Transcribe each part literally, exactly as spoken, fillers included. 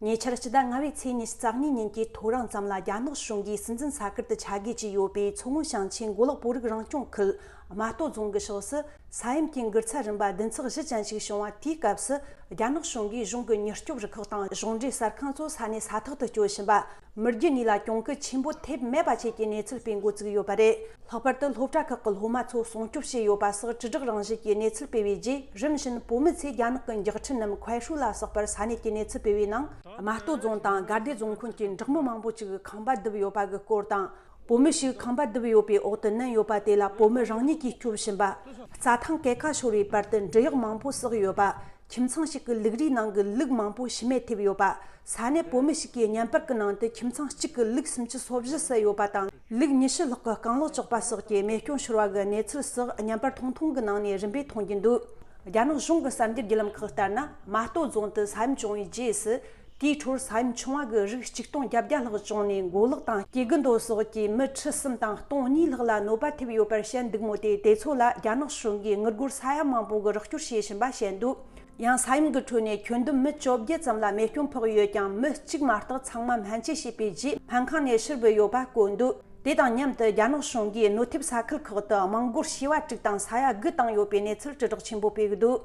ཉེ་ཆར་སྤྱི་ཟླ་ལྔ་པའི་ཚེས་ཉི་ཤུ་རྩ་གཉིས་ཉིན་གྱི་ཐོ་རངས་ཙམ་ལ་རྒྱ་ནག་གཞུང་གིས་སྲིད་འཛིན་ས་ཁུལ་དུ་ཆ་བགོས་བྱས་ཡོད་པའི་མཚོ་སྔོན་ཞིང་ཆེན་མགོ་ལོག་བོད་རིགས་རང་སྐྱོང་ཁུལ་རྨ་སྟོད་རྫོང་གི་ཕྱོགས་སུ། ས་ཡོམ་གྱི་འགུལ་ཚད་རིམ་པ་བདུན་ཚེག་བཞི་ཅན་ཞིག་བྱུང་བ་དེའི་སྐབས་སུ། རྒྱ་ནག་གཞུང་གིས་གཞུང་གི་མྱུར་སྐྱོབ་རུ་ཁག་དང་གཞུང་འབྲེལ་གསར་ཁང་ཚོ་ས་གནས་ས་ཐག་ཏུ་བསྐྱོད་བཞིན་པ། མི་རྒྱུ་གཉིས་ལ་གྱོང་གུད་ཆེན་པོ་ཐེབས་མེད་པ་བཅས་ཀྱི་གནས་ཚུལ་སྤེལ་འགོ་བཙུགས་ཡོད་པ་རེད། ལྷག་པར་དུ་སློབ་གྲྭ་ཁག་གི་སློབ་མ་ཚོ་སྲུང་སྐྱོབ་བྱས་ཡོད་པ་སོགས་དྲིལ་བསྒྲགས་རང་བཞིན་གྱི་གནས་ཚུལ་སྤེལ་བའི་རྗེས། རིམ་བཞིན་བོད་མི་ཚོས་རྒྱ་ནག་གི་འཇགས་ཁྲལ་རྣམས་ཁོའེ་ཧྲུའུ་ལ་སོགས་པར་ས་གནས་ཀྱི་གནས་ཚུལ་སྤེལ་བའི་ནང་། རྨ་སྟོད་རྫོང་དང་དགའ་བདེ་རྫོང་ཁོངས་ཀྱི་འབྲོག་མི་མང་པོ་ཅིག་ཁང་པ་རྡིབ་ཡོད་པ་གི་སྐོར་དང་། བོད་མི་ཞིག་ཁང་པ་རྡིབ་ཡོད་པའི་འོག་ཏུ་མནན་ཡོད་པ་དེ་ལ་བོད་མི་རང་ཉིད་ཀྱིས་སྐྱོབ་བཞིན་པ། རྩྭ་ཐང་སྐེད་ཁ་ཤོར་བའི་བར་དུ་འབྲི་གཡོག་མང་པོ་ཟག་ཡོད་པ། ཁྱིམ་ཚང་ཞིག་གི་ལུག་རའི་ནང་གི་ལུག་མང་པོ་ཤི་རྨས་ཐེབས་ཡོད་པ། ས་གནས་བོད་མི་ཞིག་གིས་བརྙན་པར་གྱི་ནང་དུ་ཁྱིམ་ཚང་གཅིག་གི་ལུག་སུམ་ཅུ་སོ་བཞི་བསད་ཡོད་པ་དང་། ལུག་ཉི་ཤུ་ལྷག་གི་རྐང་ལག་གཅོད་པ་སོགས་ཀྱི་རྨས་སྐྱོན་ཤོར་བ་གི་གནས་ཚུལ་སོགས་བརྙན་པར་ཐུང་ཐུང་གི་ནང་ནས་རིམ་པས་མཐོང་རྒྱུ་འདུག་རྒྱ་ནག་གཞུང་གི་གསར་འགྱུར་བརྒྱུད་ལམ་ཁག་ལྟར་ན། རྨ་སྟོད་རྫོང་དུ་ས་ཡོམ་བྱུང་བའི་རྗེས་སུ། དེའི་འཕྲོར་ས་ཡོམ་ཆུང་བ་གི་རིགས་ཆིག་སྟོང་བརྒྱད་བརྒྱ་ལྷག་བྱུང་ནས། མགོ་ལོག་དང་སྐྱེ་རྒུ་མདོ་སོགས་ཀྱི་མི་ཁྲི་གསུམ་དང་སྟོང་གཉིས་ལྷག་ལ་གནོད་པ་ཐེབས་ཡོད་པར་བཤད་འདུག་མོད་དེ། དེ་ཚོ་ལ་རྒྱ་ནག་གཞུང་གིས་དངུལ་སྒོར་ས་ཡ་མང་པོ་གི་རོགས་སྐྱོར་བྱེད་བཞིན་པ་བཤད་འདུག་ཡང་ས་ཡོམ་གྱི་ཁྲོད་ནས་ཁྱོན་བསྡོམས་མི་བཅོ་བརྒྱད་ཙམ་ལ་རྨས་སྐྱོན་ཕོག་ཡོད་ཀྱང་། མི་གཅིག་མ་གཏོགས་ཚང་མ་སྨན་བཅོས་བྱས་པའི་རྗེས་སྨན་ཁང་ནས་ཕྱིར་བུད་ཡོད་པ་བཀོད་འདུག་དེ་དང་མཉམ་དུ། རྒྱ་ནག་གཞུང་གིས་གནོད་ཐེབས་ས་ཁུལ་ཁག་ཏུ་དམངས་སྒོར་བྱེ་བ་དྲུག་དང་ས་ཡ་དགུ་བཏང་ཡོད་པའི་གནས་ཚུལ་དྲིལ་བསྒྲགས་ཆེན་པོ་སྤེལ་གྱི་འདུག་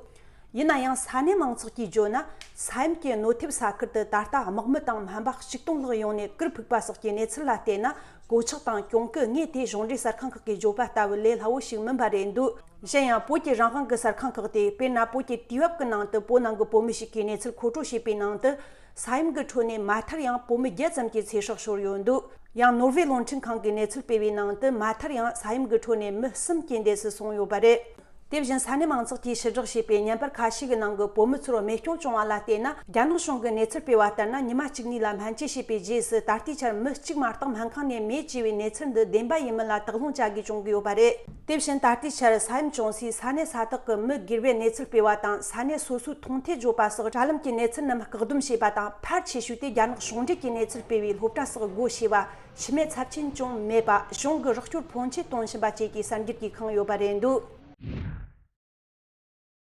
ཡིན་ན་ཡང་། ས་གནས་མང་ཚོགས་ཀྱིས་བརྗོད་ན། ས་ཡོམ་གྱི་གནོད་ཐེབས་ས་ཁུལ་དུ་ད་ལྟ་དམག་མི་དང་སྨན་པ་གཅིག་སྟོང་ལྷག་ཡོང་ནས་གུར་ཕུབ་པ་སོགས་ཀྱི་གནས་ཚུལ་ལ་བལྟས་ན། གོད་ཆག་དང་གྱོང་གུད་དངོས་དེ་གཞུང་འབྲེལ་གསར་ཁང་ཁག་གིས་བརྗོད་པ་ལྟ་བུ་ལས་སླ་བོ་ཞིག་མིན་པ་རེད་འདུག་གཞན་ཡང་། བོད་ཀྱི་རང་དབང་གི་གསར་ཁང་ཁག་སྟེ། དཔེར་ན། བོད་ཀྱི་དུས་བབ་ཀྱི་ནང་དུ་བོད་ནང་གི་བོད་མི་ཞིག་གིས་གནས་ཚུལ་མཁོ་སྤྲོད་བྱས་པའི་ནང་དུ། ས་ཡོམ་གྱི་ཁྲོད་ནས་མ་མཐར་ཡང་བོད་མི་བརྒྱད་ཙམ་གྱི་ཚེ་སྲོག་ཤོར་ཡོད་འདུག་ཡང་། ནོར་ཝེ་རླུང་འཕྲིན་ཁང་གིས་གནས་ཚུལ་སྤེལ་བའི་ནང་དུ། མ་མཐར་ཡང་ས་ཡོམ་གྱི་ཁྲོད་ནས་མི་གསུམ་རྐྱེན་འདས་སུ་སོང་ཡོད་པ་རེད། དེ་བཞིན། ས་གནས་མང་ཚོགས་ཀྱིས་ཕྱིར་བསྒྲགས་བྱས་པའི་བརྙན་པར་ཁ་ཤས་ཀྱི་ནང་གི་བོད་མི་ཚོར་རྨས་སྐྱོན་བྱུང་བ་ལ་བལྟས་ན། རྒྱ་ནག་གཞུང་གིས་གནས་ཚུལ་སྤེལ་བ་ལྟར་ན། ཉི་མ་གཅིག་གཉིས་ལ་སྨན་བཅོས་བྱས་པའི་རྗེས་སུ། ད་ལྟའི་ཆར་མི་གཅིག་མ་གཏོགས་སྨན་ཁང་ནས་མེད་ཅེས་པའི་གནས་ཚུལ་འདི་བདེན་པ་ཡིན་མིན་ལ་དོགས་སློང་བྱ་དགོས་བྱུང་གི་ཡོད་པ་རེད། དེ་བཞིན། ད་ལྟའི་ཆར་ས་ཡོམ་བྱུང་སའི་ས་གནས་ས་ཐག་གི་མི་སྒེར་བས་གནས་ཚུལ་སྤེལ་བ་དང་། ས་གནས་སོ་སོའི་མཐོང་ཐོས་བརྗོད་པ་སོགས། དྲ་ལམ་གྱི་གནས་ཚུལ་རྣམས་བཀག་སྡོམ་བྱས་པ་དང་། ཕལ་ཆེ་ཤོས་དེ་རྒྱ་ནག་གཞུང་འབྲེལ་གྱི་གནས་ཚུལ་སྤེལ་བའི་སློབ་གྲྭ་སོགས་སྒོ་ཕྱེ་བ། ཤི་རྨས་ཚབས་ཆེན་བྱུང་མེད་པ། གཞུང་གི་རོགས་སྐྱོར་ཕོན་ཆེ་གཏོང་བཞིན་པ་བཅས་ཀྱི་གསར་འགྱུར་གྱིས་ཁེངས་ཡོད་པ་རེད་འདུག